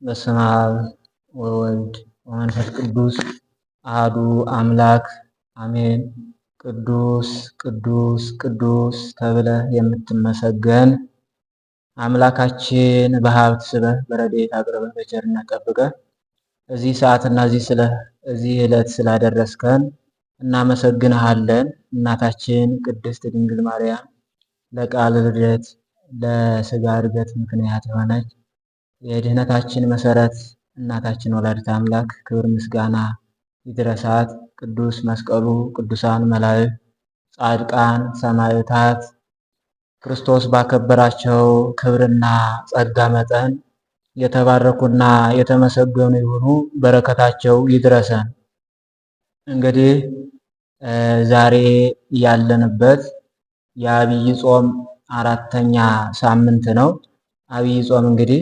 በስመ አብ ወወልድ ወመንፈስ ቅዱስ አሐዱ አምላክ አሜን። ቅዱስ ቅዱስ ቅዱስ ተብለህ የምትመሰገን አምላካችን በሀብት ስበህ በረድኤት አቅርበህ በቸርነት ጠብቀህ እዚህ ሰዓትና እዚህ ዕለት ስላደረስከን እናመሰግንሃለን። እናታችን ቅድስት ድንግል ማርያም ለቃል ልደት ለስጋ እድገት ምክንያት የሆነች የድህነታችን መሰረት እናታችን ወላዲተ አምላክ ክብር ምስጋና ይድረሳት። ቅዱስ መስቀሉ፣ ቅዱሳን መላእክት፣ ጻድቃን፣ ሰማዕታት ክርስቶስ ባከበራቸው ክብርና ጸጋ መጠን የተባረኩና የተመሰገኑ ይሁኑ። በረከታቸው ይድረሰን። እንግዲህ ዛሬ ያለንበት የአብይ ጾም አራተኛ ሳምንት ነው። አብይ ጾም እንግዲህ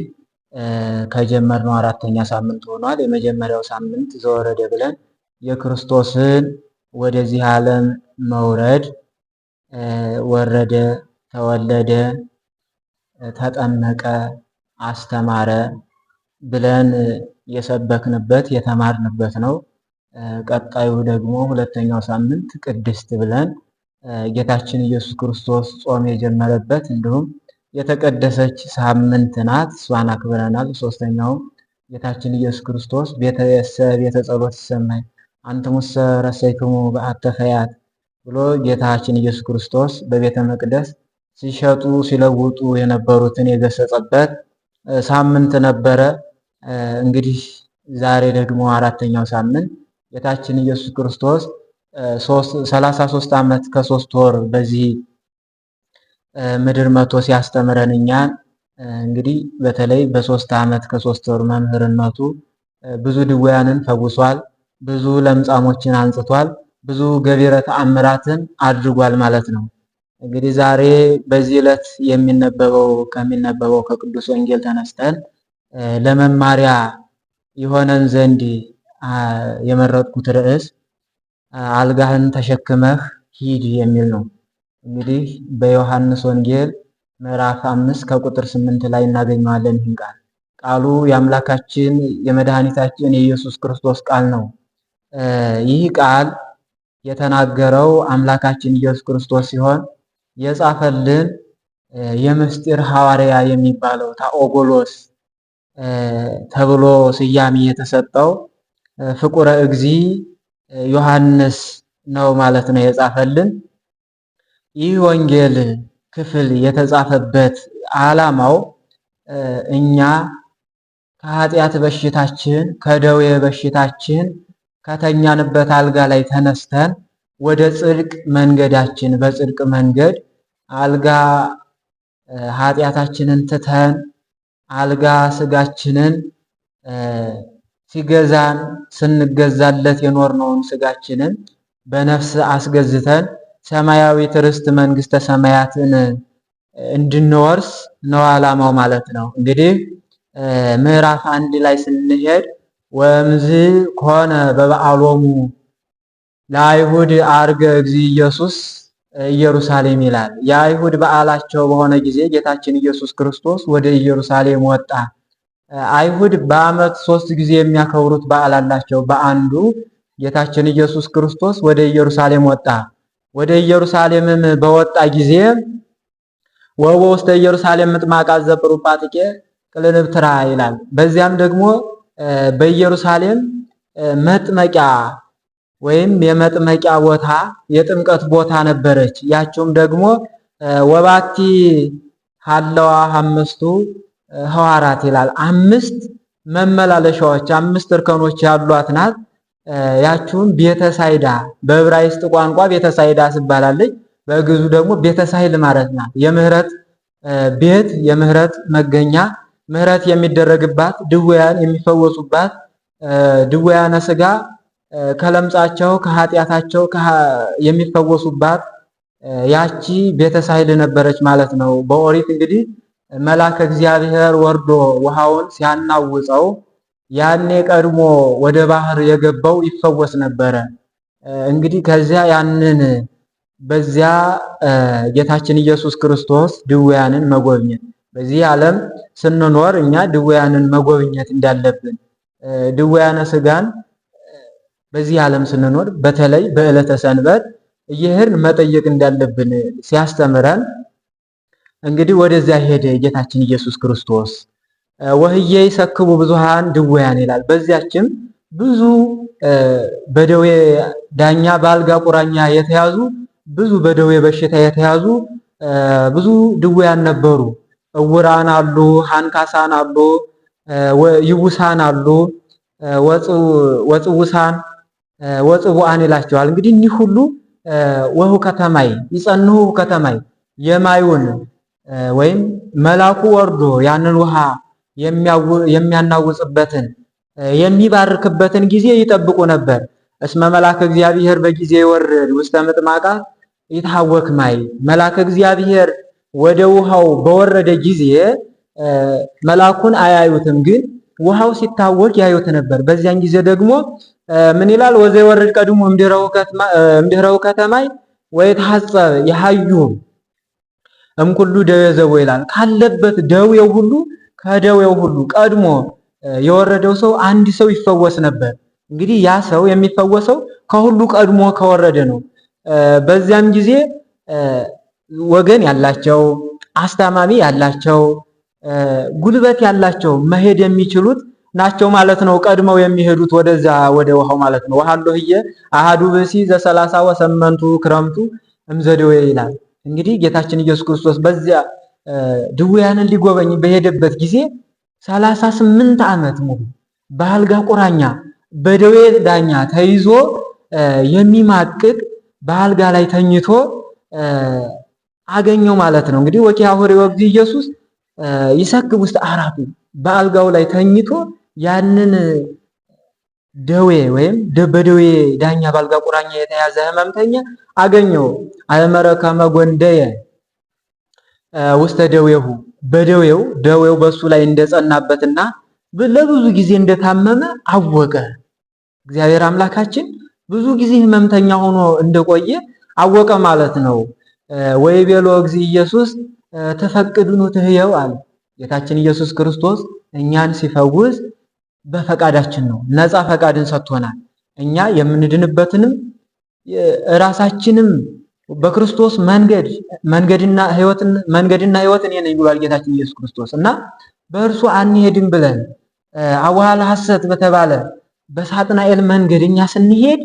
ከጀመርነው አራተኛ ሳምንት ሆኗል። የመጀመሪያው ሳምንት ዘወረደ ብለን የክርስቶስን ወደዚህ ዓለም መውረድ ወረደ፣ ተወለደ፣ ተጠመቀ፣ አስተማረ ብለን የሰበክንበት የተማርንበት ነው። ቀጣዩ ደግሞ ሁለተኛው ሳምንት ቅድስት ብለን ጌታችን ኢየሱስ ክርስቶስ ጾም የጀመረበት እንዲሁም የተቀደሰች ሳምንት ናት። እሷን አክብረናል። ሶስተኛውም ጌታችን ኢየሱስ ክርስቶስ ቤተሰ ቤተ ጸሎት ይሰማይ አንትሙሰ ረሰይክሙ በአተ ፈያት ብሎ ጌታችን ኢየሱስ ክርስቶስ በቤተ መቅደስ ሲሸጡ ሲለውጡ የነበሩትን የገሰጸበት ሳምንት ነበረ። እንግዲህ ዛሬ ደግሞ አራተኛው ሳምንት ጌታችን ኢየሱስ ክርስቶስ 33 ዓመት ከ3 ወር በዚህ ምድር መቶ ሲያስተምረን እኛን እንግዲህ በተለይ በ3 ዓመት ከ3 ወር መምህርነቱ ብዙ ድውያንን ፈውሷል፣ ብዙ ለምጻሞችን አንጽቷል፣ ብዙ ገቢረ ተአምራትን አድርጓል ማለት ነው። እንግዲህ ዛሬ በዚህ ዕለት የሚነበበው ከሚነበበው ከቅዱስ ወንጌል ተነስተን ለመማሪያ የሆነን ዘንድ የመረጥኩት ርዕስ አልጋህን ተሸክመህ ሂድ የሚል ነው። እንግዲህ በዮሐንስ ወንጌል ምዕራፍ 5 ከቁጥር 8 ላይ እናገኘዋለን። ይህን ቃል ቃሉ የአምላካችን የመድኃኒታችን የኢየሱስ ክርስቶስ ቃል ነው። ይህ ቃል የተናገረው አምላካችን ኢየሱስ ክርስቶስ ሲሆን የጻፈልን የምስጢር ሐዋርያ የሚባለው ታኦጎሎስ ተብሎ ስያሜ የተሰጠው ፍቁረ እግዚ ዮሐንስ ነው ማለት ነው የጻፈልን። ይህ ወንጌል ክፍል የተጻፈበት ዓላማው እኛ ከኃጢአት በሽታችን ከደዌ በሽታችን ከተኛንበት አልጋ ላይ ተነስተን ወደ ጽድቅ መንገዳችን በጽድቅ መንገድ አልጋ ኃጢአታችንን ትተን አልጋ ስጋችንን ሲገዛን ስንገዛለት የኖርነውን ስጋችንን በነፍስ አስገዝተን ሰማያዊት ርስት መንግስተ ሰማያትን እንድንወርስ ነው ዓላማው ማለት ነው። እንግዲህ ምዕራፍ 1 ላይ ስንሄድ ወእምዝ ኮነ በበዓሎሙ ለአይሁድ አርገ እግዚእ ኢየሱስ ኢየሩሳሌም ይላል። የአይሁድ በዓላቸው በሆነ ጊዜ ጌታችን ኢየሱስ ክርስቶስ ወደ ኢየሩሳሌም ወጣ። አይሁድ በዓመት 3 ጊዜ የሚያከብሩት በዓል አላቸው። በአንዱ ጌታችን ኢየሱስ ክርስቶስ ወደ ኢየሩሳሌም ወጣ። ወደ ኢየሩሳሌምም በወጣ ጊዜ ወቦ ውስተ ኢየሩሳሌም ምጥማቃት ዘጵሩጳጥቄ ቅልንብትራ ይላል። በዚያም ደግሞ በኢየሩሳሌም መጥመቂያ ወይም የመጥመቂያ ቦታ የጥምቀት ቦታ ነበረች። ያቸውም ደግሞ ወባቲ ሀለዋ አምስቱ ህዋራት ይላል። 5 መመላለሻዎች 5 እርከኖች ያሏት ናት። ያችሁም ቤተሳይዳ በዕብራይስጥ ቋንቋ ቤተሳይዳ ትባላለች። በግዕዙ ደግሞ ቤተሳይል ማለት ናት። የምህረት ቤት፣ የምህረት መገኛ፣ ምህረት የሚደረግባት፣ ድውያን የሚፈወሱባት፣ ድውያነ ስጋ ከለምጻቸው ከኃጢአታቸው የሚፈወሱባት ያቺ ቤተሳይል ነበረች ማለት ነው። በኦሪት እንግዲህ መልአከ እግዚአብሔር ወርዶ ውሃውን ሲያናውጸው ያኔ ቀድሞ ወደ ባህር የገባው ይፈወስ ነበረ። እንግዲህ ከዚያ ያንን በዚያ ጌታችን ኢየሱስ ክርስቶስ ድውያንን መጎብኘት፣ በዚህ ዓለም ስንኖር እኛ ድውያንን መጎብኘት እንዳለብን፣ ድውያነ ስጋን በዚህ ዓለም ስንኖር በተለይ በዕለተ ሰንበት እየሄድን መጠየቅ እንዳለብን ሲያስተምረን እንግዲህ ወደዚያ ሄደ ጌታችን ኢየሱስ ክርስቶስ። ወህዬ ይሰክቡ ብዙሃን ድውያን ይላል። በዚያችም ብዙ በደዌ ዳኛ በአልጋ ቁራኛ የተያዙ፣ ብዙ በደዌ በሽታ የተያዙ ብዙ ድውያን ነበሩ። እውራን አሉ፣ ሃንካሳን አሉ፣ ይውሳን አሉ፣ ወጽውሳን ወጽቡአን ይላቸዋል። እንግዲህ እኒህ ሁሉ ወሁ ከተማይ ይጸንሁ ከተማይ የማዩን ወይም መላኩ ወርዶ ያንን ውሃ የሚያናውጽበትን የሚባርክበትን ጊዜ ይጠብቁ ነበር። እስመ መልአከ እግዚአብሔር በጊዜ ይወርድ ውስተ ምጥማቃት ይታወክ ማይ፣ መልአከ እግዚአብሔር ወደ ውሃው በወረደ ጊዜ መልአኩን አያዩትም፣ ግን ውሃው ሲታወክ ያዩት ነበር። በዚያን ጊዜ ደግሞ ምን ይላል? ወዘይወርድ ቀድሞ እምድኅረ ውከተ ማይ ወይትሐጸብ የሐዩ እምኩሉ ደዌ ዘቦ ይላል። ካለበት ደዌው ሁሉ፣ ከደዌው ሁሉ ቀድሞ የወረደው ሰው አንድ ሰው ይፈወስ ነበር። እንግዲህ ያ ሰው የሚፈወሰው ከሁሉ ቀድሞ ከወረደ ነው። በዚያም ጊዜ ወገን ያላቸው፣ አስታማሚ ያላቸው፣ ጉልበት ያላቸው፣ መሄድ የሚችሉት ናቸው ማለት ነው። ቀድመው የሚሄዱት ወደዛ ወደ ውሃው ማለት ነው። ወሀሎ ህየ አሃዱ ብእሲ ዘ38 ክረምቱ እምዘደዌ ይላል። እንግዲህ ጌታችን ኢየሱስ ክርስቶስ በዚያ ድውያንን ሊጎበኝ በሄደበት ጊዜ 38 ዓመት ሙሉ በአልጋ ቁራኛ በደዌ ዳኛ ተይዞ የሚማቅቅ በአልጋ ላይ ተኝቶ አገኘው ማለት ነው። እንግዲህ ወኪያሁ ርእዮ እግዚእ ኢየሱስ ይሰክብ ውስጥ አራቱ፣ በአልጋው ላይ ተኝቶ ያንን ደዌ ወይም በደዌ ዳኛ በአልጋ ቁራኛ የተያዘ ህመምተኛ አገኘው። አእመረ ከመ ጎንደየ ውስተ ደዌሁ፣ በደዌው ደዌው በሱ ላይ እንደጸናበትና ለብዙ ጊዜ እንደታመመ አወቀ። እግዚአብሔር አምላካችን ብዙ ጊዜ ህመምተኛ ሆኖ እንደቆየ አወቀ ማለት ነው። ወይቤሎ እግዚእ ኢየሱስ ተፈቅዱኑ ትህየው አለ። ጌታችን ኢየሱስ ክርስቶስ እኛን ሲፈውስ በፈቃዳችን ነው። ነፃ ፈቃድን ሰጥቶናል። እኛ የምንድንበትንም ራሳችንም በክርስቶስ መንገድ መንገድና ህይወትን መንገድና ህይወት እኔ ነኝ ብሏል ጌታችን ኢየሱስ ክርስቶስ። እና በእርሱ አንሄድም ብለን አዋሃለ ሐሰት በተባለ በሳጥናኤል መንገድ እኛ ስንሄድ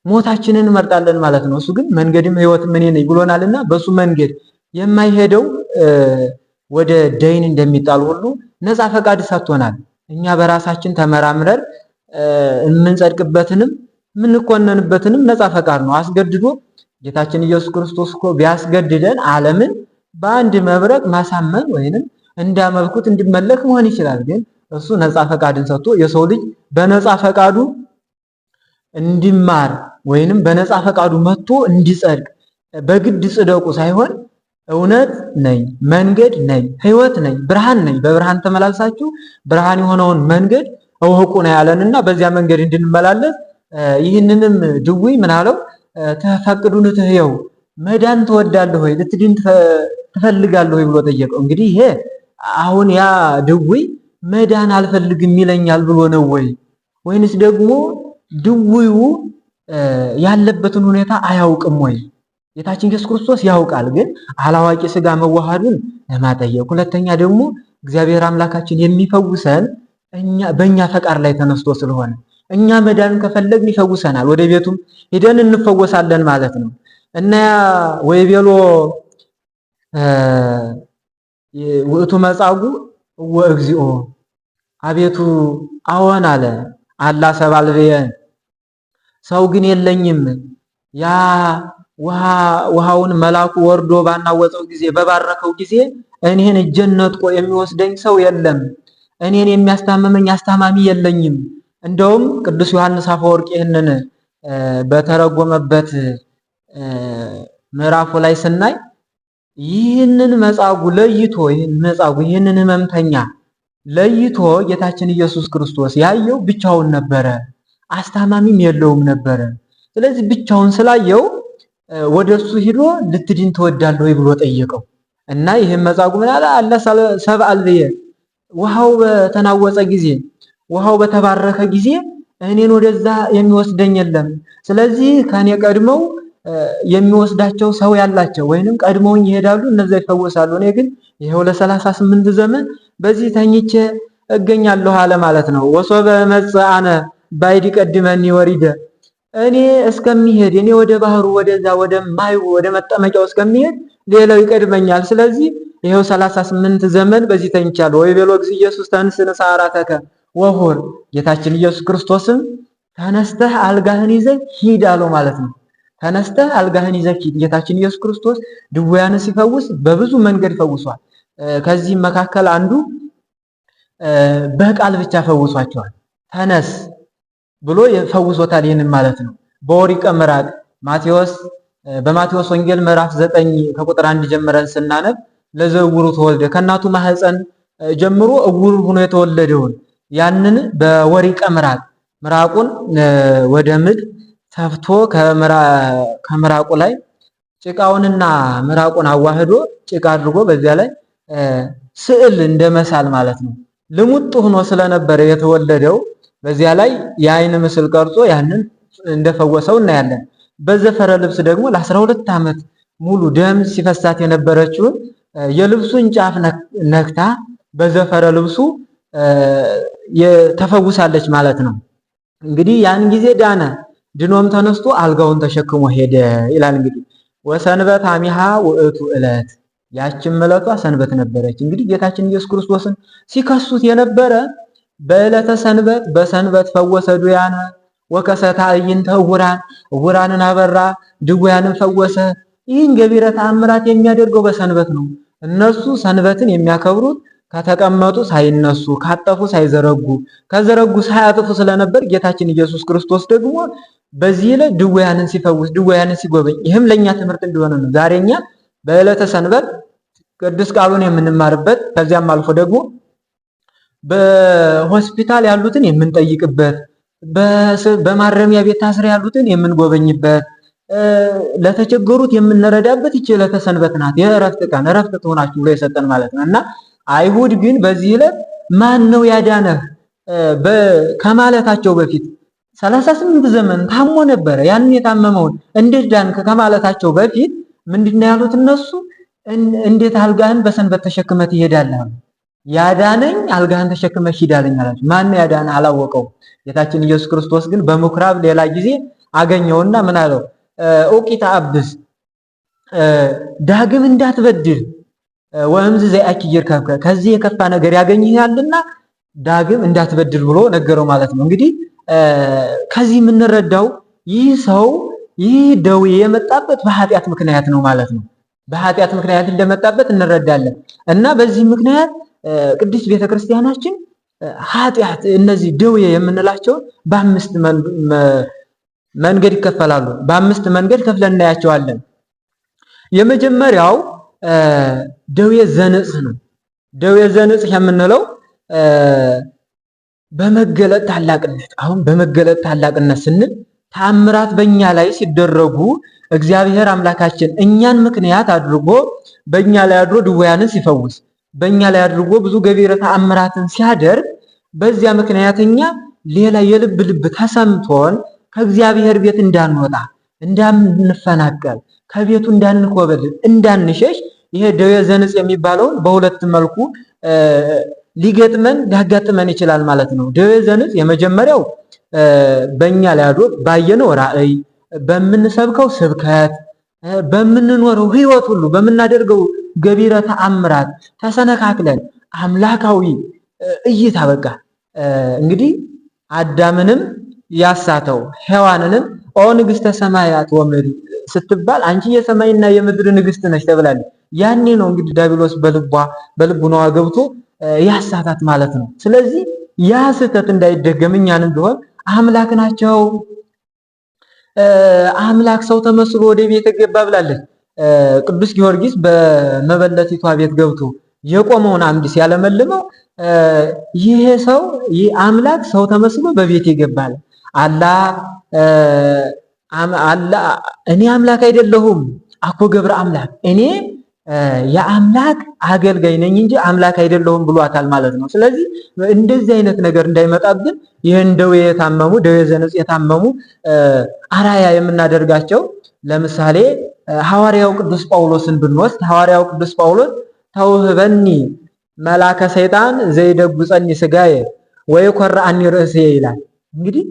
ሞታችንን እንመርጣለን ማለት ነው። እሱ ግን መንገድም ህይወትም እኔ ነኝ ብሎናልና በእሱ መንገድ የማይሄደው ወደ ደይን እንደሚጣል ሁሉ ነፃ ፈቃድ ሰጥቶናል። እኛ በራሳችን ተመራምረን የምንጸድቅበትንም የምንኮነንበትንም ነፃ ፈቃድ ነው። አስገድዶ ጌታችን ኢየሱስ ክርስቶስ እኮ ቢያስገድደን ዓለምን በአንድ መብረቅ ማሳመን ወይንም እንዳመልኩት እንዲመለክ መሆን ይችላል። ግን እሱ ነፃ ፈቃድን ሰጥቶ የሰው ልጅ በነፃ ፈቃዱ እንዲማር ወይንም በነፃ ፈቃዱ መጥቶ እንዲጸድቅ፣ በግድ ጽደቁ ሳይሆን እውነት ነኝ፣ መንገድ ነኝ፣ ህይወት ነኝ፣ ብርሃን ነኝ፣ በብርሃን ተመላልሳችሁ ብርሃን የሆነውን መንገድ እወቁ ነው ያለንና በዚያ መንገድ እንድንመላለስ ይህንንም ድውይ ምን አለው? ተፈቅዱን ትህየው፣ መዳን ትወዳለህ ወይ፣ ልትድን ትፈልጋለህ ወይ ብሎ ጠየቀው። እንግዲህ ይሄ አሁን ያ ድውይ መዳን አልፈልግም ይለኛል ብሎ ነው ወይ፣ ወይንስ ደግሞ ድውዩ ያለበትን ሁኔታ አያውቅም ወይ? ጌታችን ኢየሱስ ክርስቶስ ያውቃል፣ ግን አላዋቂ ስጋ መዋሃዱን ለማጠየቅ፣ ሁለተኛ ደግሞ እግዚአብሔር አምላካችን የሚፈውሰን እኛ በእኛ ፈቃድ ላይ ተነስቶ ስለሆነ እኛ መዳን ከፈለግን ይፈውሰናል። ወደ ቤቱም ሄደን እንፈወሳለን ማለት ነው። እና ወይቤሎ ውእቱ መጻጉዕ እወ እግዚኦ፣ አቤቱ አዎን አለ። አላ ሰባልብየ፣ ሰው ግን የለኝም። ያ ውሃውን መላኩ ወርዶ ባናወፀው ጊዜ፣ በባረከው ጊዜ እኔን እጄን ነጥቆ የሚወስደኝ ሰው የለም። እኔን የሚያስታምመኝ አስታማሚ የለኝም። እንደውም ቅዱስ ዮሐንስ አፈወርቅ ይህንን በተረጎመበት ምዕራፉ ላይ ስናይ ይህንን መጻጉዕ ለይቶ፣ ይህን መጻጉዕ፣ ይህንን ህመምተኛ ለይቶ ጌታችን ኢየሱስ ክርስቶስ ያየው ብቻውን ነበረ፣ አስታማሚም የለውም ነበረ። ስለዚህ ብቻውን ስላየው ወደ እሱ ሂዶ ልትድን ትወዳለህ ወይ ብሎ ጠየቀው። እና ይህም መጻጉዕ ምን አለ? አለ ሰብአ አልብየ፣ ውሃው በተናወፀ ጊዜ፣ ውሃው በተባረከ ጊዜ እኔን ወደዛ የሚወስደኝ የለም። ስለዚህ ከኔ ቀድመው የሚወስዳቸው ሰው ያላቸው ወይንም ቀድመውኝ ይሄዳሉ፣ እነዛ ይፈወሳሉ። እኔ ግን ይኸው ለ38 ዘመን በዚህ ተኝቼ እገኛለሁ አለ ማለት ነው። ወሶበ መጽአ አነ ባዕድ ይቀድመኒ ወሪደ፣ እኔ እስከሚሄድ፣ እኔ ወደ ባህሩ ወደዛ ወደ ማዩ ወደ መጠመቂያው እስከሚሄድ ሌላው ይቀድመኛል። ስለዚህ ይኸው 38 ዘመን በዚህ ተኝቻለሁ። ወይቤሎ እግዚእ ኢየሱስ ተንሥእ ንሣእ ዐራተከ ወሑር፣ ጌታችን ኢየሱስ ክርስቶስም ተነስተህ አልጋህን ይዘህ ሂድ አለው ማለት ነው። ተነስተህ አልጋህን ይዘህ ሂድ። ጌታችን ኢየሱስ ክርስቶስ ድውያንን ሲፈውስ በብዙ መንገድ ፈውሷል። ከዚህም መካከል አንዱ በቃል ብቻ ፈውሷቸዋል። ተነስ ብሎ ፈውሶታል። ይህንን ማለት ነው። በወሪቀ ምራቅ ማቴዎስ፣ በማቴዎስ ወንጌል ምዕራፍ 9 ከቁጥር 1 ጀምረን ስናነብ ለዘውሩ ተወልደ፣ ከእናቱ ማህፀን ጀምሮ እውር ሆኖ የተወለደውን ያንን በወሪቀ ምራቅ፣ ምራቁን ወደ ምድር ተፍቶ ከምራቁ ላይ ጭቃውንና ምራቁን አዋህዶ ጭቃ አድርጎ በዚያ ላይ ስዕል እንደመሳል ማለት ነው። ልሙጥ ሆኖ ስለነበረ የተወለደው በዚያ ላይ የአይን ምስል ቀርጾ ያንን እንደፈወሰው እናያለን። በዘፈረ ልብስ ደግሞ ለ12 ዓመት ሙሉ ደም ሲፈሳት የነበረችውን የልብሱን ጫፍ ነክታ በዘፈረ ልብሱ ተፈውሳለች ማለት ነው። እንግዲህ ያን ጊዜ ዳነ። ድኖም ተነስቶ አልጋውን ተሸክሞ ሄደ ይላል። እንግዲህ ወሰንበት አሚሃ ውእቱ ዕለት፣ ያችን ዕለቷ ሰንበት ነበረች። እንግዲህ ጌታችን ኢየሱስ ክርስቶስን ሲከሱት የነበረ በዕለተ ሰንበት፣ በሰንበት ፈወሰ ድውያነ ወከሰተ አዕይንተ ዕውራን፣ ዕውራንን አበራ፣ ድውያንን ፈወሰ። ይህን ገቢረ ተአምራት የሚያደርገው በሰንበት ነው። እነሱ ሰንበትን የሚያከብሩት ከተቀመጡ ሳይነሱ፣ ካጠፉ ሳይዘረጉ፣ ከዘረጉ ሳያጥፉ ስለነበር ጌታችን ኢየሱስ ክርስቶስ ደግሞ በዚህ ዕለት ድውያንን ሲፈውስ፣ ድውያንን ሲጎበኝ፣ ይህም ለኛ ትምህርት እንዲሆነ ነው። ዛሬ እኛ በዕለተ ሰንበት ቅዱስ ቃሉን የምንማርበት፣ ከዚያም አልፎ ደግሞ በሆስፒታል ያሉትን የምንጠይቅበት፣ በማረሚያ ቤት ታስረው ያሉትን የምንጎበኝበት፣ ለተቸገሩት የምንረዳበት ይቺ ዕለተ ሰንበት ናት። የእረፍት ቀን፣ እረፍት ትሆናችሁ ብሎ የሰጠን ማለት ነው። እና አይሁድ ግን በዚህ ዕለት ማን ነው ያዳነህ ከማለታቸው በፊት፣ 38 ዘመን ታሞ ነበረ። ያንን የታመመውን እንዴት ዳንክ ከማለታቸው በፊት ምንድነው ያሉት እነሱ? እንዴት አልጋህን በሰንበት ተሸክመህ ትሄዳለህ? ያዳነኝ አልጋህን ተሸክመህ ሂድ አለኝ አላቸው። ማን ያዳነ አላወቀው። ጌታችን ኢየሱስ ክርስቶስ ግን በምኩራብ ሌላ ጊዜ አገኘውና ምን አለው? ኡቂተ አብስ፣ ዳግም እንዳትበድል፣ ወእምዝ ዘያኪ ይርከብከ፣ ከዚህ የከፋ ነገር ያገኝሃልና ዳግም እንዳትበድል ብሎ ነገረው ማለት ነው። እንግዲህ ከዚህ የምንረዳው ይህ ሰው ይህ ደዌ የመጣበት በኃጢአት ምክንያት ነው ማለት ነው። በኃጢአት ምክንያት እንደመጣበት እንረዳለን። እና በዚህ ምክንያት ቅድስት ቤተክርስቲያናችን ኃጢአት እነዚህ ደዌ የምንላቸውን በአምስት መንገድ ይከፈላሉ። በአምስት መንገድ ከፍለን እናያቸዋለን። የመጀመሪያው ደዌ ዘንጽህ ነው። ደዌ ዘንጽህ የምንለው በመገለጥ ታላቅነት፣ አሁን በመገለጥ ታላቅነት ስንል ታምራት በእኛ ላይ ሲደረጉ፣ እግዚአብሔር አምላካችን እኛን ምክንያት አድርጎ በእኛ ላይ አድሮ ድውያንን ሲፈውስ፣ በእኛ ላይ አድርጎ ብዙ ገቢረ ተአምራትን ሲያደርግ፣ በዚያ ምክንያት እኛ ሌላ የልብ ልብ ተሰምቶን ከእግዚአብሔር ቤት እንዳንወጣ፣ እንዳንፈናቀል፣ ከቤቱ እንዳንኮበል፣ እንዳንሸሽ፣ ይሄ ደዌ ዘንጽ የሚባለውን በሁለት መልኩ ሊገጥመን ሊያጋጥመን ይችላል ማለት ነው። ደዌ ዘንጽ የመጀመሪያው በእኛ ላይ አድሮ ባየነው ራእይ፣ በምንሰብከው ስብከት፣ በምንኖረው ህይወት ሁሉ፣ በምናደርገው ገቢረ ተአምራት ተሰነካክለን አምላካዊ እይታ፣ በቃ እንግዲህ አዳምንም ያሳተው ሔዋንንም ኦ ንግስተ ሰማያት ወምድር ስትባል አንቺ የሰማይና የምድር ንግስት ነሽ ተብላለች። ያኔ ነው እንግዲህ ዲያብሎስ በልቧ በልቡናዋ ገብቶ ያሳታት ማለት ነው። ስለዚህ ያ ስህተት እንዳይደገም እኛንም ቢሆን አምላክ ናቸው፣ አምላክ ሰው ተመስሎ ወደ ቤት ገባ ብላለች። ቅዱስ ጊዮርጊስ በመበለቲቷ ቤት ገብቶ የቆመውን አምድ ሲያለመልመው ይሄ ሰው፣ ይህ አምላክ ሰው ተመስሎ በቤት ይገባል። አላ አላ እኔ አምላክ አይደለሁም፣ አኮ ገብረ አምላክ፣ እኔ የአምላክ አገልጋይ ነኝ እንጂ አምላክ አይደለሁም ብሏታል ማለት ነው። ስለዚህ እንደዚህ አይነት ነገር እንዳይመጣብን ይህን ደዌ የታመሙ ደዌ ዘንጽ የታመሙ አራያ የምናደርጋቸው ለምሳሌ ሐዋርያው ቅዱስ ጳውሎስን ብንወስድ ሐዋርያው ቅዱስ ጳውሎስ ተውህበኒ መላከ ሰይጣን ዘይደጉፀኒ ስጋዬ ወይ ኮርዐኒ ርእስየ ይላል። እንግዲህ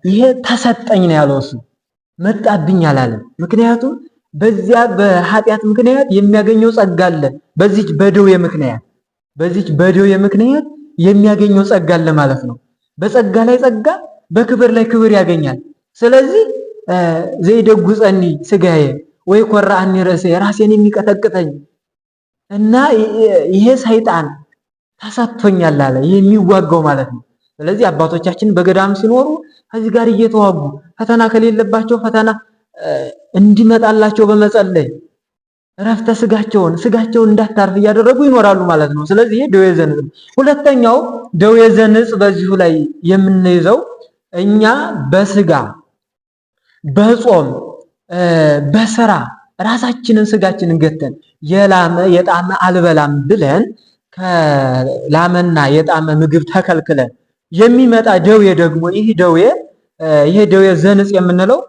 ይሄ ተሰጠኝ ነው ያለው፣ እሱ መጣብኝ አላለም። ምክንያቱም በዚያ በኃጢአት ምክንያት የሚያገኘው ጸጋ አለ። በዚች በደዌ ምክንያት በዚች በደዌ ምክንያት የሚያገኘው ጸጋ አለ ማለት ነው። በጸጋ ላይ ጸጋ፣ በክብር ላይ ክብር ያገኛል። ስለዚህ ዘይደጉፀኒ ስጋዬ ወይ ኮርዐኒ ርእስየ ራሴን የሚቀጠቅጠኝ እና ይሄ ሰይጣን ተሰጥቶኛል አለ የሚዋጋው ማለት ነው። ስለዚህ አባቶቻችን በገዳም ሲኖሩ ከዚህ ጋር እየተዋጉ ፈተና ከሌለባቸው ፈተና እንዲመጣላቸው በመጸለይ እረፍተ ስጋቸውን ስጋቸውን እንዳታርፍ እያደረጉ ይኖራሉ ማለት ነው። ስለዚህ ይሄ ደዌ ዘንጽ ነው። ሁለተኛው ደዌ ዘንጽ በዚሁ ላይ የምንይዘው እኛ በስጋ በጾም በስራ ራሳችንን ስጋችንን ገተን የላመ የጣመ አልበላም ብለን ከላመና የጣመ ምግብ ተከልክለን የሚመጣ ደዌ ደግሞ ይህ ደዌ ይሄ ደዌ ዘንጽ የምንለው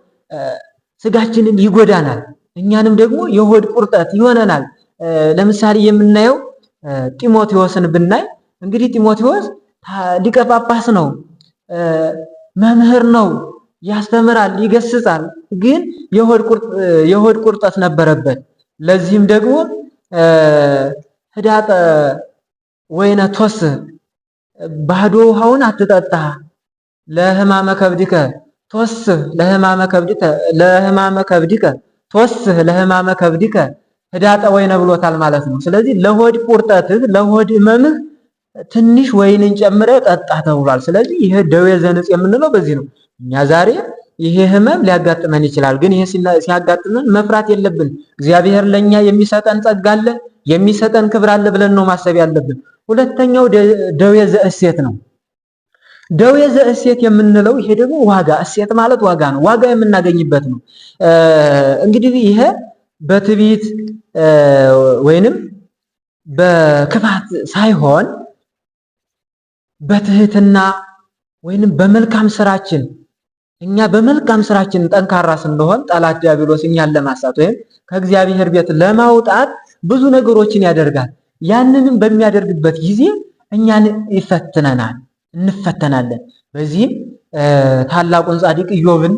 ስጋችንን ይጎዳናል። እኛንም ደግሞ የሆድ ቁርጠት ይሆነናል። ለምሳሌ የምናየው ጢሞቴዎስን ብናይ እንግዲህ ጢሞቴዎስ ሊቀ ጳጳስ ነው፣ መምህር ነው፣ ያስተምራል፣ ይገስጻል። ግን የሆድ ቁርጠት ነበረበት። ለዚህም ደግሞ ህዳጠ ወይነ ቶስ ባዶ ውሃውን አትጠጣ ለህማመ ከብድከ ቶስህ ለህማመ ከብድከ ለህማመ ከብድከ ቶስህ ለህማመ ከብድከ ህዳጠ ወይነ ብሎታል ማለት ነው። ስለዚህ ለሆድ ቁርጠትህ ለሆድ ህመምህ ትንሽ ወይንን ጨምረ ጠጣ ተብሏል። ስለዚህ ይሄ ደዌ ዘንጽ የምንለው በዚህ ነው። እኛ ዛሬ ይሄ ህመም ሊያጋጥመን ይችላል። ግን ይሄ ሲያጋጥመን መፍራት የለብን። እግዚአብሔር ለኛ የሚሰጠን ጸጋ አለ፣ የሚሰጠን ክብር አለ ብለን ነው ማሰብ ያለብን። ሁለተኛው ደዌ ዘእሴት ነው። ደዌ ዘእሴት የምንለው ይሄ ደግሞ ዋጋ፣ እሴት ማለት ዋጋ ነው። ዋጋ የምናገኝበት ነው። እንግዲህ ይሄ በትዕቢት ወይንም በክፋት ሳይሆን በትህትና ወይንም በመልካም ስራችን እኛ በመልካም ስራችን ጠንካራ ስንሆን ጠላት ዲያብሎስ እኛን ለማሳት ወይም ከእግዚአብሔር ቤት ለማውጣት ብዙ ነገሮችን ያደርጋል። ያንንም በሚያደርግበት ጊዜ እኛን ይፈትነናል፣ እንፈተናለን። በዚህም ታላቁን ጻድቅ ኢዮብን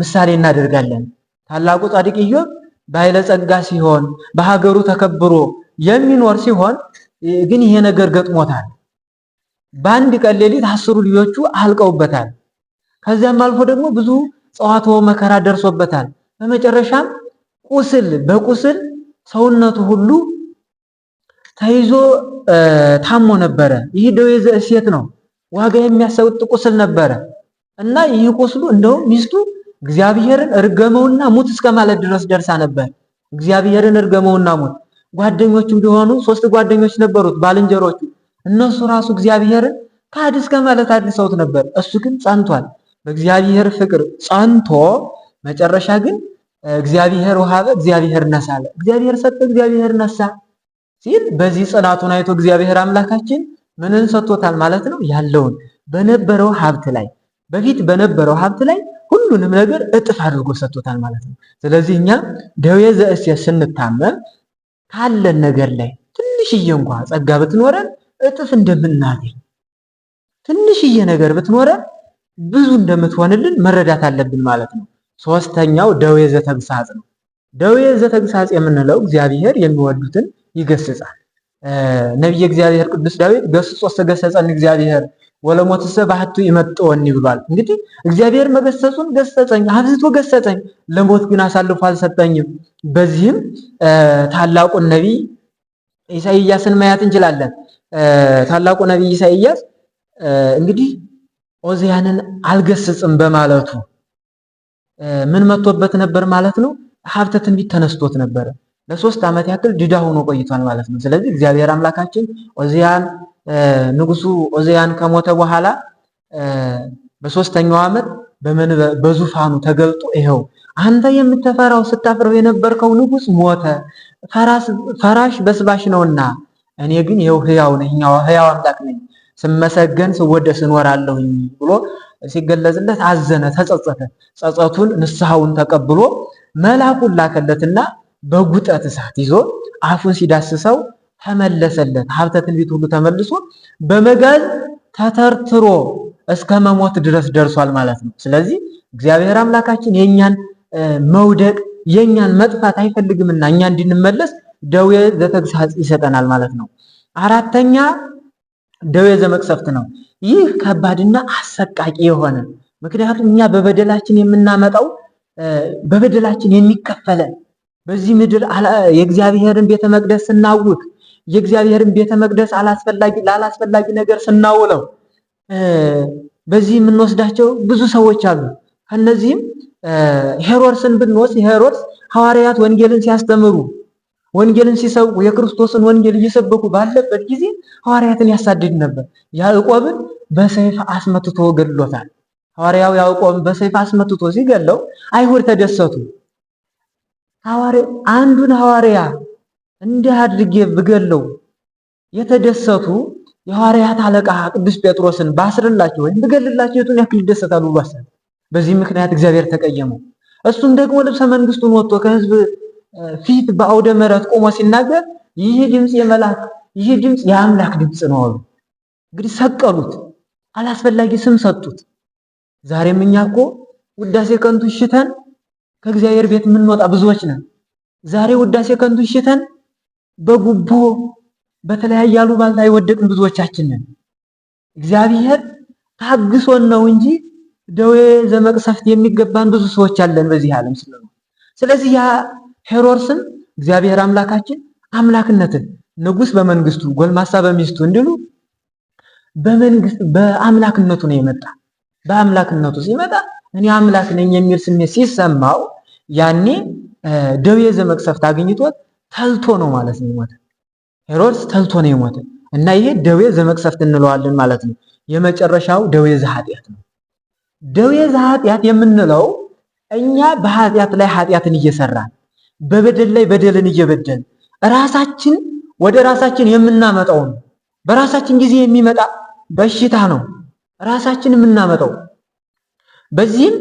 ምሳሌ እናደርጋለን። ታላቁ ጻድቅ ኢዮብ ባለጸጋ ሲሆን በሀገሩ ተከብሮ የሚኖር ሲሆን ግን ይሄ ነገር ገጥሞታል። በአንድ ቀን ሌሊት 10ሩ ልጆቹ አልቀውበታል። ከዚያም አልፎ ደግሞ ብዙ ጸዋትወ መከራ ደርሶበታል። በመጨረሻም ቁስል በቁስል ሰውነቱ ሁሉ ተይዞ ታሞ ነበረ። ይህ ደዌ ዘእሴት ነው፣ ዋጋ የሚያሰጥ ቁስል ነበረ እና ይህ ቁስሉ እንደውም ሚስቱ እግዚአብሔርን እርገመውና ሙት እስከ ማለት ድረስ ደርሳ ነበር። እግዚአብሔርን እርገመውና ሙት። ጓደኞቹም ቢሆኑ 3 ጓደኞች ነበሩት ባልንጀሮቹ። እነሱ ራሱ እግዚአብሔርን ካድ እስከ ማለት አድርሰውት ነበር። እሱ ግን ጸንቷል፣ በእግዚአብሔር ፍቅር ጸንቶ መጨረሻ ግን እግዚአብሔር ወሀበ እግዚአብሔር ነሳ አለ። እግዚአብሔር ሰጠ፣ እግዚአብሔር ነሳ ሲል በዚህ ጽናቱን አይቶ እግዚአብሔር አምላካችን ምንን ሰጥቶታል ማለት ነው? ያለውን በነበረው ሀብት ላይ በፊት በነበረው ሀብት ላይ ሁሉንም ነገር እጥፍ አድርጎ ሰጥቶታል ማለት ነው። ስለዚህ እኛ ደዌ ዘእሴት ስንታመም ካለን ነገር ላይ ትንሽዬ እንኳ ጸጋ ብትኖረን እጥፍ እንደምናገኝ፣ ትንሽዬ ነገር ብትኖረን ብዙ እንደምትሆንልን መረዳት አለብን ማለት ነው። ሶስተኛው ደዌ ዘተግሳጽ ነው። ደዌ ዘተግሳጽ የምንለው እግዚአብሔር የሚወዱትን ይገስጻል። ነቢየ እግዚአብሔር ቅዱስ ዳዊት ገስጾ ገሰጸን እግዚአብሔር ወለሞትሰ ባህቱ ይመጥወኒ ብሏል። እንግዲህ እግዚአብሔር መገሰጹን ገሰጸኝ፣ አብዝቶ ገሰጸኝ፣ ለሞት ግን አሳልፎ አልሰጠኝም። በዚህም ታላቁን ነቢይ ኢሳይያስን ማየት እንችላለን። ታላቁ ነቢይ ኢሳይያስ እንግዲህ ኦዝያንን አልገስጽም በማለቱ ምን መጥቶበት ነበር ማለት ነው? ሀብተ ትንቢት ተነስቶት ነበረ። ለ3 ዓመት ያክል ድዳ ሆኖ ቆይቷል ማለት ነው። ስለዚህ እግዚአብሔር አምላካችን ኦዝያን ንጉሱ ኦዝያን ከሞተ በኋላ በ3ኛው ዓመት በዙፋኑ ተገልጦ ይኸው አንተ የምትፈራው ስታፍረው የነበርከው ንጉስ ሞተ፣ ፈራሽ በስባሽ ነውና፣ እኔ ግን ይኸው ህያው ነኝ፣ ህያው አምላክ ነኝ፣ ስመሰገን ስወደስ እኖራለሁኝ ብሎ ሲገለጽለት አዘነ፣ ተጸጸተ። ጸጸቱን ንስሐውን ተቀብሎ መልአኩን ላከለትና በጉጠት እሳት ይዞ አፉን ሲዳስሰው ተመለሰለት። ሀብተ ትንቢት ሁሉ ተመልሶ በመጋዝ ተተርትሮ እስከ መሞት ድረስ ደርሷል ማለት ነው። ስለዚህ እግዚአብሔር አምላካችን የኛን መውደቅ የኛን መጥፋት አይፈልግምና እኛ እንድንመለስ ደዌ ዘተግሳጽ ይሰጠናል ማለት ነው። አራተኛ ደዌ ዘመቅሰፍት ነው። ይህ ከባድና አሰቃቂ የሆነ ምክንያቱም እኛ በበደላችን የምናመጣው በበደላችን የሚከፈለን በዚህ ምድር የእግዚአብሔርን ቤተ መቅደስ ስናውክ የእግዚአብሔርን ቤተ መቅደስ አላስፈላጊ ላላስፈላጊ ነገር ስናውለው በዚህ የምንወስዳቸው ብዙ ሰዎች አሉ። ከነዚህም ሄሮድስን ብንወስድ ሄሮድስ ሐዋርያት ወንጌልን ሲያስተምሩ ወንጌልን ሲሰብኩ የክርስቶስን ወንጌል እየሰበኩ ባለበት ጊዜ ሐዋርያትን ያሳድድ ነበር። ያዕቆብን በሰይፍ አስመትቶ ገድሎታል። ሐዋርያው ያዕቆብን በሰይፍ አስመትቶ ሲገለው አይሁድ ተደሰቱ። አንዱን ሐዋርያ እንዲህ አድርጌ ብገለው የተደሰቱ የሐዋርያት አለቃ ቅዱስ ጴጥሮስን ባስርላቸው ወይም ብገልላቸው የቱን ያክል ይደሰታሉ ብሎ አሰበ። በዚህ ምክንያት እግዚአብሔር ተቀየመው። እሱም ደግሞ ልብሰ መንግስቱን ወጥቶ ከህዝብ ፊት በአውደ ምሕረት ቆሞ ሲናገር ይህ ድምፅ የመላክ ይህ ድምፅ የአምላክ ድምፅ ነው አሉ። እንግዲህ ሰቀሉት፣ አላስፈላጊ ስም ሰጡት። ዛሬም እኛ እኮ ውዳሴ ከንቱ ሽተን ከእግዚአብሔር ቤት የምንወጣ ብዙዎች ነን። ዛሬ ውዳሴ ከንቱ ሽተን በጉቦ በተለያየ አሉባልታ የወደቅን ብዙዎቻችን ነን። እግዚአብሔር ታግሶን ነው እንጂ ደዌ ዘመቅሰፍት የሚገባን ብዙ ሰዎች አለን በዚህ ዓለም ስለሆነ። ስለዚህ ያ ሄሮድስም እግዚአብሔር አምላካችን አምላክነትን ንጉስ በመንግስቱ ጎልማሳ በሚስቱ እንዲሉ በመንግስት በአምላክነቱ ነው የመጣ። በአምላክነቱ ሲመጣ እኔ አምላክ ነኝ የሚል ስሜት ሲሰማው ያኔ ደዌ ዘመቅሰፍት አግኝቶት ተልቶ ነው ማለት ነው የሞተ። ሄሮድስ ተልቶ ነው የሞተ እና ይሄ ደዌ ዘመቅሰፍት እንለዋለን ማለት ነው። የመጨረሻው ደዌ ዘኃጢአት ነው። ደዌ ዘኃጢአት የምንለው እኛ በኃጢአት ላይ ኃጢአትን እየሰራን በበደል ላይ በደልን እየበደልን ራሳችን ወደ ራሳችን የምናመጣው ነው። በራሳችን ጊዜ የሚመጣ በሽታ ነው ራሳችን የምናመጣው። በዚህም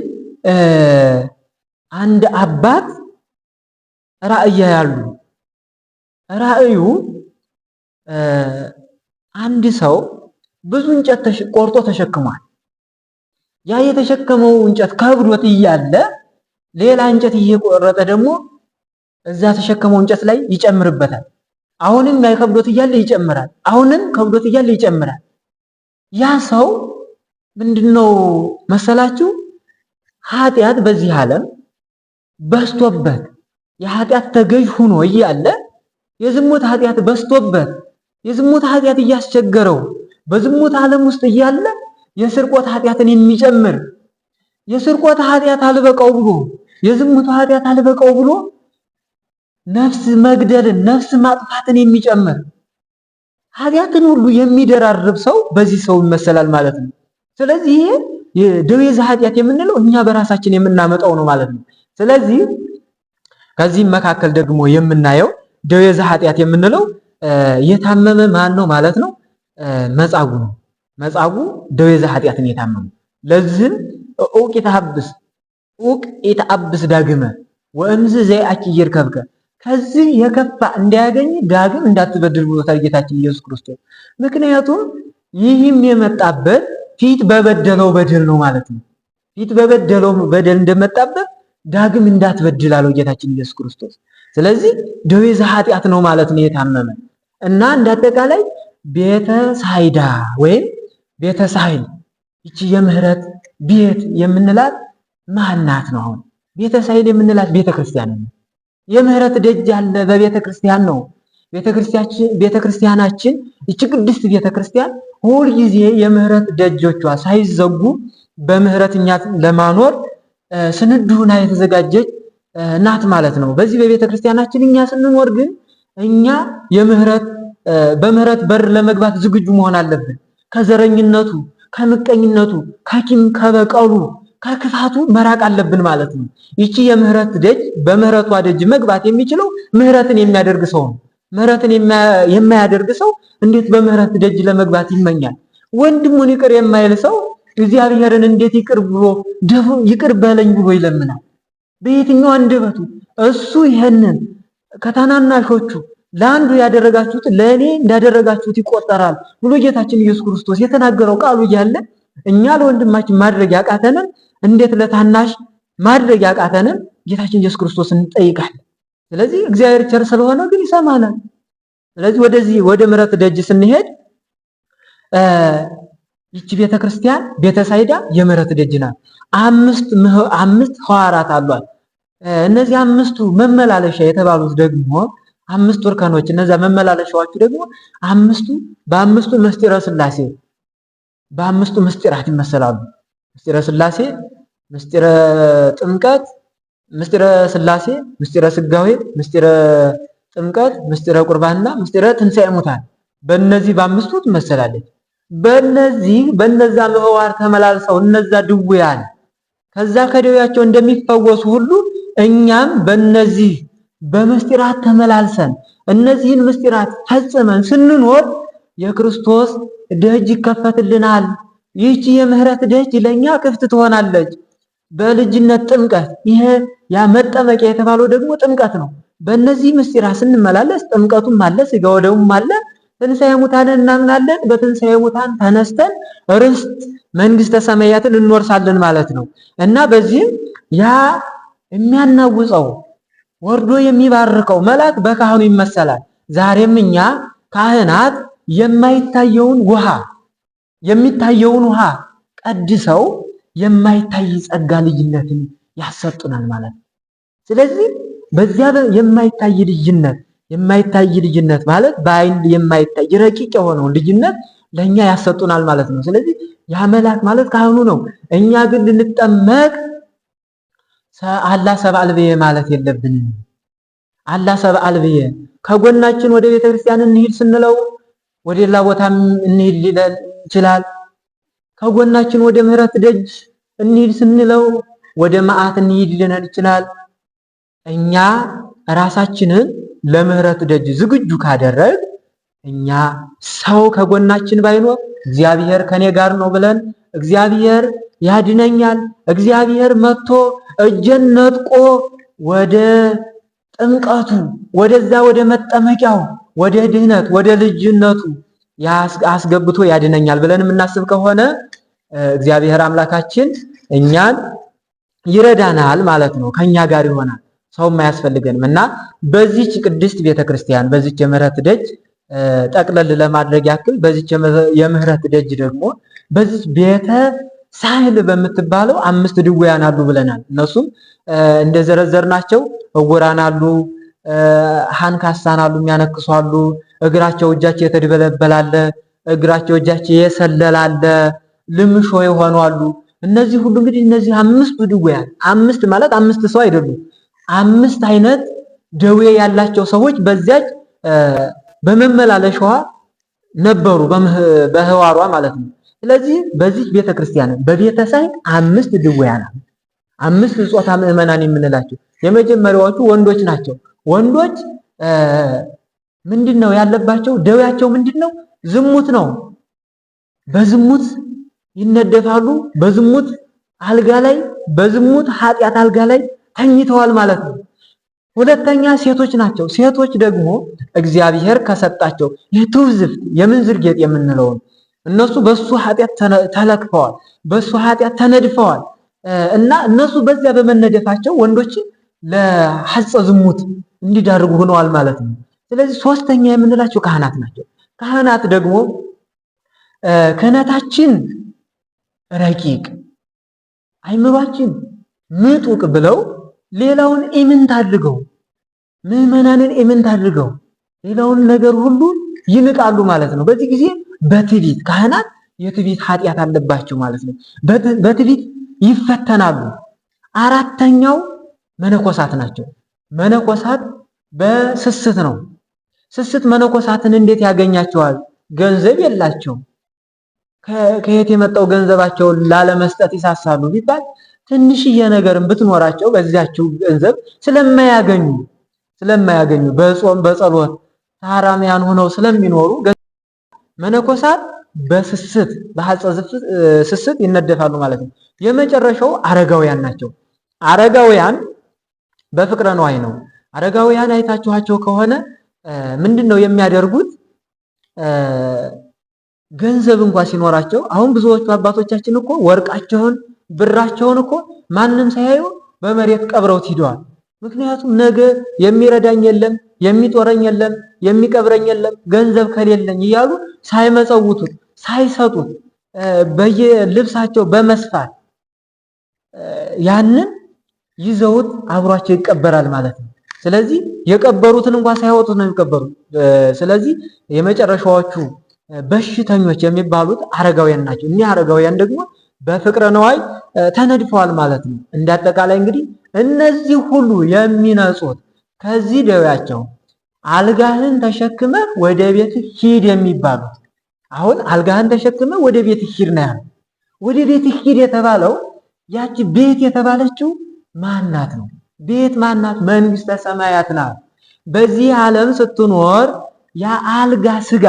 አንድ አባት ራእይ ያሉ ራእዩ አንድ ሰው ብዙ እንጨት ቆርጦ ተሸክሟል። ያ የተሸከመው እንጨት ከብዶት እያለ ሌላ እንጨት እየቆረጠ ደግሞ እዛ ተሸከመው እንጨት ላይ ይጨምርበታል። አሁንም ያ ከብዶት እያለ ይጨምራል። አሁንም ከብዶት እያለ ይጨምራል። ያ ሰው ምንድነው መሰላችሁ? ኃጢአት በዚህ ዓለም በዝቶበት የኃጢአት ተገዥ ሆኖ እያለ የዝሙት ኃጢአት በዝቶበት የዝሙት ኃጢአት እያስቸገረው በዝሙት ዓለም ውስጥ እያለ የስርቆት ኃጢአትን የሚጨምር የስርቆት ኃጢአት አልበቃው ብሎ የዝሙት ኃጢአት አልበቃው ብሎ ነፍስ መግደልን ነፍስ ማጥፋትን የሚጨምር ኃጢአትን ሁሉ የሚደራርብ ሰው በዚህ ሰው ይመሰላል ማለት ነው። ስለዚህ ይሄ ደዌ ዘኃጢአት የምንለው እኛ በራሳችን የምናመጣው ነው ማለት ነው። ስለዚህ ከዚህም መካከል ደግሞ የምናየው ደዌ ዘኃጢአት የምንለው የታመመ ማን ነው ማለት ነው? መጻጉ ነው። መጻጉ ደዌ ዘኃጢአትን የታመመ ለዚህም ዑቅ ኢተሐብስ ዑቅ ኢተአብስ ዳግመ ወእምዝ ዘይአኪ ይርከብከ ከዚህ የከፋ እንዳያገኝ ዳግም እንዳትበድል ብሎታል ጌታችን ኢየሱስ ክርስቶስ። ምክንያቱም ይህም የመጣበት ፊት በበደለው በደል ነው ማለት ነው። ፊት በበደለው በደል እንደመጣበት ዳግም እንዳትበድል አለው ጌታችን ኢየሱስ ክርስቶስ። ስለዚህ ደዌ ዘኃጢአት ነው ማለት ነው የታመመ እና እንዳጠቃላይ ቤተ ሳይዳ ወይም ቤተ ሳይል ይቺ የምህረት ቤት የምንላት ማናት ነው? አሁን ቤተ ሳይል የምንላት ቤተ ክርስቲያን ነው። የምህረት ደጅ ያለ በቤተ ክርስቲያን ነው። ቤተ ክርስቲያናችን ይቺ ቅድስት ቤተ ክርስቲያን ሁል ጊዜ የምህረት ደጆቿ ሳይዘጉ በምህረት እኛ ለማኖር ስንዱ ሆና የተዘጋጀች ናት ማለት ነው። በዚህ በቤተ ክርስቲያናችን እኛ ስንኖር ግን እኛ የምህረት በምህረት በር ለመግባት ዝግጁ መሆን አለብን። ከዘረኝነቱ፣ ከምቀኝነቱ፣ ከኪም ከበቀሉ፣ ከክፋቱ መራቅ አለብን ማለት ነው። ይቺ የምህረት ደጅ በምህረቷ ደጅ መግባት የሚችለው ምህረትን የሚያደርግ ሰው ነው። ምህረትን የማያደርግ ሰው እንዴት በምህረት ደጅ ለመግባት ይመኛል? ወንድሙን ይቅር የማይል ሰው እግዚአብሔርን እንዴት ይቅር ብሎ ይቅር በለኝ ብሎ ይለምናል? በየትኛው አንደበቱ? እሱ ይሄንን ከታናናሾቹ ለአንዱ ያደረጋችሁት ለእኔ እንዳደረጋችሁት ይቆጠራል ብሎ ጌታችን ኢየሱስ ክርስቶስ የተናገረው ቃሉ እያለ እኛ ለወንድማችን ማድረግ ያቃተንን እንዴት ለታናሽ ማድረግ ያቃተንን ጌታችን ኢየሱስ ክርስቶስ እንጠይቃለን። ስለዚህ እግዚአብሔር ቸር ስለሆነ ግን ይሰማናል። ስለዚህ ወደዚህ ወደ ምሕረት ደጅ ስንሄድ ይቺ ቤተ ክርስቲያን ቤተ ሳይዳ የምሕረት ደጅ ናት። አምስት ሐዋርያት አሏት። እነዚህ አምስቱ መመላለሻ የተባሉት ደግሞ አምስቱ እርከኖች እነዛ መመላለሻዎቹ ደግሞ አምስቱ በአምስቱ ምስጢረ ሥላሴ በአምስቱ ምስጢራት ይመሰላሉ። ምስጢረ ሥላሴ፣ ምስጢረ ጥምቀት፣ ምስጢረ ሥላሴ፣ ምስጢረ ስጋዌ፣ ምስጢረ ጥምቀት፣ ምስጢረ ቁርባንና ምስጢረ ትንሣኤ ሙታን በእነዚህ በአምስቱ ትመሰላለች። በእነዚህ በእነዛ ምህዋር ተመላልሰው እነዛ ድውያን ከዛ ከደዌያቸው እንደሚፈወሱ ሁሉ እኛም በእነዚህ በምስጢራት ተመላልሰን እነዚህን ምስጢራት ፈጽመን ስንኖር የክርስቶስ ደጅ ይከፈትልናል። ይህቺ የምህረት ደጅ ለኛ ክፍት ትሆናለች። በልጅነት ጥምቀት ይሄ ያ መጠመቂያ የተባለው ደግሞ ጥምቀት ነው። በእነዚህ ምስጢራት ስንመላለስ ጥምቀቱም አለ፣ ስጋ ወደሙም አለ። ትንሣኤ ሙታንን እናምናለን። በትንሣኤ ሙታን ተነስተን ርስት መንግስተ ሰማያትን እንወርሳለን ማለት ነው እና በዚህም ያ የሚያናውጸው ወርዶ የሚባርከው መልአክ በካህኑ ይመሰላል። ዛሬም እኛ ካህናት የማይታየውን ውሃ የሚታየውን ውሃ ቀድሰው የማይታይ ጸጋ ልጅነትን ያሰጡናል ማለት ነው። ስለዚህ በዚያ የማይታይ ልጅነት የማይታይ ልጅነት ማለት በአይን የማይታይ ረቂቅ የሆነውን ልጅነት ለእኛ ያሰጡናል ማለት ነው። ስለዚህ ያ መልአክ ማለት ካህኑ ነው። እኛ ግን ልንጠመቅ አላ ሰብአ ልብየ ማለት የለብንም። አላ ሰብአ ልብየ ከጎናችን ወደ ቤተ ክርስቲያን እንሂድ ስንለው ወደ ሌላ ቦታም እንሂድ ሊለን ይችላል። ከጎናችን ወደ ምህረት ደጅ እንሂድ ስንለው ወደ መዓት እንሂድ ሊለን ይችላል። እኛ ራሳችንን ለምህረት ደጅ ዝግጁ ካደረግ እኛ ሰው ከጎናችን ባይኖር እግዚአብሔር ከኔ ጋር ነው ብለን እግዚአብሔር ያድነኛል፣ እግዚአብሔር መጥቶ እጄን ነጥቆ ወደ ጥምቀቱ ወደዛ ወደ መጠመቂያው ወደ ድህነት ወደ ልጅነቱ አስገብቶ ያድነኛል ብለን የምናስብ ከሆነ እግዚአብሔር አምላካችን እኛን ይረዳናል ማለት ነው። ከኛ ጋር ይሆናል። ሰውም አያስፈልገንም እና በዚች ቅድስት ቤተክርስቲያን በዚች የምህረት ደጅ ጠቅለል ለማድረግ ያክል በዚች የምህረት ደጅ ደግሞ በዚች ቤተ ሳህል በምትባለው አምስት ድውያን አሉ ብለናል። እነሱም እንደዘረዘርናቸው እውራን አሉ፣ ሃንካሳን አሉ፣ የሚያነክሱ አሉ፣ እግራቸው እጃቸው የተድበለበላለ፣ እግራቸው እጃቸው የሰለላለ፣ ልምሾ የሆኑ አሉ። እነዚህ ሁሉ እንግዲህ እነዚህ አምስቱ ድውያን አምስት ማለት አምስት ሰው አይደሉም። አምስት አይነት ደዌ ያላቸው ሰዎች በዚያች በመመላለሻዋ ነበሩ፣ በህዋሯ ማለት ነው። ስለዚህ በዚህ ቤተክርስቲያን በቤተ ሳይንስ አምስት ድውያን አሉ። አምስት ጾታ ምዕመናን የምንላቸው የመጀመሪያዎቹ ወንዶች ናቸው። ወንዶች ምንድን ነው ያለባቸው? ደዌያቸው ምንድን ነው? ዝሙት ነው። በዝሙት ይነደፋሉ። በዝሙት አልጋ ላይ በዝሙት ኃጢአት አልጋ ላይ ተኝተዋል ማለት ነው። ሁለተኛ ሴቶች ናቸው። ሴቶች ደግሞ እግዚአብሔር ከሰጣቸው የትውዝፍት የምንዝር ጌጥ የምንለውን እነሱ በሱ ኃጢአት ተለክፈዋል፣ በሱ ኃጢአት ተነድፈዋል እና እነሱ በዚያ በመነደፋቸው ወንዶችን ለሐጸ ዝሙት እንዲዳርጉ ሆነዋል ማለት ነው። ስለዚህ ሶስተኛ የምንላቸው ካህናት ናቸው። ካህናት ደግሞ ክህነታችን ረቂቅ አይምሯችን ምጡቅ ብለው ሌላውን ኢምንት አድርገው ምዕመናንን ኢምንት አድርገው ሌላውን ነገር ሁሉ ይንቃሉ ማለት ነው። በዚህ ጊዜ በትዕቢት ካህናት የትዕቢት ኃጢአት አለባቸው ማለት ነው። በትዕቢት ይፈተናሉ። አራተኛው መነኮሳት ናቸው። መነኮሳት በስስት ነው። ስስት መነኮሳትን እንዴት ያገኛቸዋል? ገንዘብ የላቸው። ከየት የመጣው ገንዘባቸውን ላለመስጠት ይሳሳሉ ቢባል ትንሽዬ ነገርን ብትኖራቸው በዚያችው ገንዘብ ስለማያገኙ በጾም በጸሎት ታራሚያን ሆነው ስለሚኖሩ መነኮሳት በስስት በሐፀ ስስት ይነደፋሉ ማለት ነው። የመጨረሻው አረጋውያን ናቸው። አረጋውያን በፍቅረ ነዋይ ነው። አረጋውያን አይታችኋቸው ከሆነ ምንድን ነው የሚያደርጉት? ገንዘብ እንኳ ሲኖራቸው አሁን ብዙዎቹ አባቶቻችን እኮ ወርቃቸውን ብራቸውን እኮ ማንም ሳያዩ በመሬት ቀብረውት ሂደዋል። ምክንያቱም ነገ የሚረዳኝ የለም፣ የሚጦረኝ የለም፣ የሚቀብረኝ የለም ገንዘብ ከሌለኝ እያሉ ሳይመጸውቱት ሳይሰጡት በየልብሳቸው በመስፋት ያንን ይዘውት አብሯቸው ይቀበራል ማለት ነው። ስለዚህ የቀበሩትን እንኳን ሳይወጡት ነው የሚቀበሩት። ስለዚህ የመጨረሻዎቹ በሽተኞች የሚባሉት አረጋውያን ናቸው። እኒህ አረጋውያን ደግሞ በፍቅረ ነዋይ ተነድፈዋል ማለት ነው። እንደ አጠቃላይ እንግዲህ እነዚህ ሁሉ የሚነጹት ከዚህ ደዌያቸው አልጋህን ተሸክመህ ወደ ቤት ሂድ የሚባሉት አሁን አልጋህን ተሸክመህ ወደ ቤት ሂድ ነው ያለው። ወደ ቤት ሂድ የተባለው ያቺ ቤት የተባለችው ማናት ነው? ቤት ማናት? መንግስተ ሰማያት ናት። በዚህ ዓለም ስትኖር ያ አልጋ ስጋ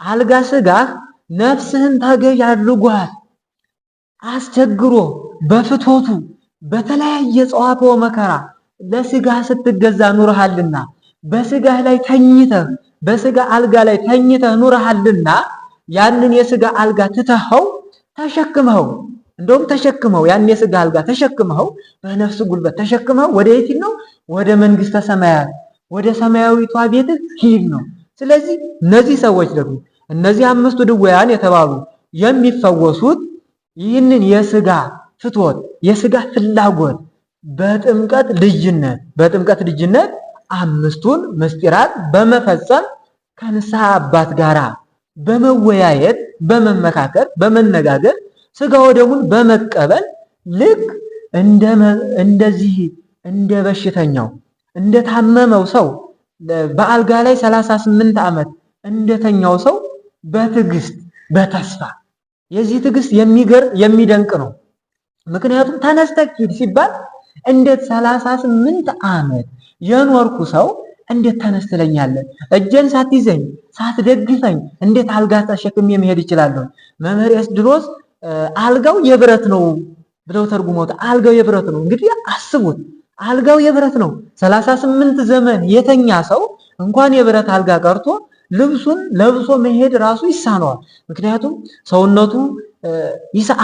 አልጋ ስጋህ ነፍስህን ተገዥ አድርጓት አስቸግሮ በፍትወቱ በተለያየ ጸዋትወ መከራ ለስጋ ስትገዛ ኑርሃልና በስጋህ ላይ ተኝተህ በስጋ አልጋ ላይ ተኝተህ ኑርሃልና ያንን የስጋ አልጋ ትተኸው ተሸክመኸው እንደውም ተሸክመው ያን የስጋ አልጋ ተሸክመኸው በነፍስ ጉልበት ተሸክመኸው ወደ የት ነው? ወደ መንግስተ ሰማያት ወደ ሰማያዊቷ ቤትህ ሂድ ነው። ስለዚህ እነዚህ ሰዎች ደግሞ እነዚህ አምስቱ ድውያን የተባሉ የሚፈወሱት ይህንን የስጋ ፍትወት የስጋ ፍላጎት በጥምቀት ልጅነት በጥምቀት ልጅነት አምስቱን ምስጢራት በመፈጸም ከንስሐ አባት ጋራ በመወያየት በመመካከር በመነጋገር ስጋ ወደሙን በመቀበል ልክ እንደዚህ እንደ በሽተኛው እንደታመመው ሰው በአልጋ ላይ 38 ዓመት እንደተኛው ሰው በትዕግስት በተስፋ የዚህ ትዕግስት የሚገርም የሚደንቅ ነው። ምክንያቱም ተነስተህ ሂድ ሲባል እንዴት 38 ዓመት የኖርኩ ሰው እንዴት ተነስ ትለኛለህ? እጄን ሳትይዘኝ ሳትደግፈኝ እንዴት አልጋ ተሸክሜ መሄድ እችላለሁ? መምህር ኤስድሮስ አልጋው የብረት ነው ብለው ተርጉመውት፣ አልጋው የብረት ነው። እንግዲህ አስቡት፣ አልጋው የብረት ነው። 38 ዘመን የተኛ ሰው እንኳን የብረት አልጋ ቀርቶ ልብሱን ለብሶ መሄድ ራሱ ይሳነዋል። ምክንያቱም ሰውነቱ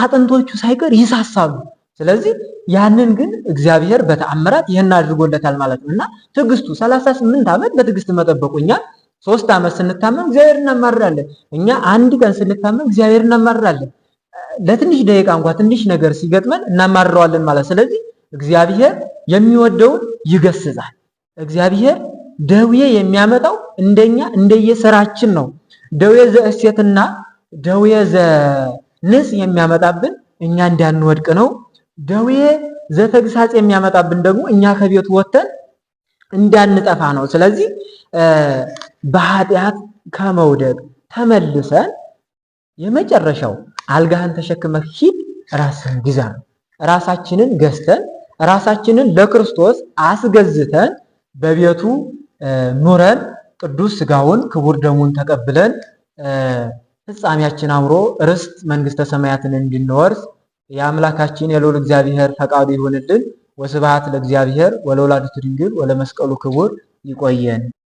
አጥንቶቹ ሳይቀር ይሳሳሉ። ስለዚህ ያንን ግን እግዚአብሔር በተአምራት ይህን አድርጎለታል ማለት ነው እና ትዕግስቱ 38 ዓመት በትዕግስት መጠበቁ እኛ 3 ዓመት ስንታመም እግዚአብሔር እናማርራለን። እኛ አንድ ቀን ስንታመም እግዚአብሔር እናማርራለን። ለትንሽ ደቂቃ እንኳ ትንሽ ነገር ሲገጥመን እናማርረዋለን ማለት። ስለዚህ እግዚአብሔር የሚወደውን ይገስጻል። እግዚአብሔር ደዌ የሚያመጣው እንደኛ እንደየስራችን ነው። ደዌ ዘእሴትና ደዌ ዘንስ የሚያመጣብን እኛ እንዳንወድቅ ነው። ደዌ ዘተግሳጽ የሚያመጣብን ደግሞ እኛ ከቤቱ ወጥተን እንዳንጠፋ ነው። ስለዚህ በኃጢአት ከመውደቅ ተመልሰን የመጨረሻው አልጋህን ተሸክመህ ሂድ፣ ራስህን ግዛ ነው። ራሳችንን ገዝተን ራሳችንን ለክርስቶስ አስገዝተን በቤቱ ኑረን ቅዱስ ስጋውን ክቡር ደሙን ተቀብለን ፍጻሜያችን አምሮ ርስት መንግስተ ሰማያትን እንድንወርስ የአምላካችን የልዑል እግዚአብሔር ፈቃዱ ይሁንልን። ወስብሐት ለእግዚአብሔር ወለወላዲቱ ድንግል ወለመስቀሉ ክቡር። ይቆየን።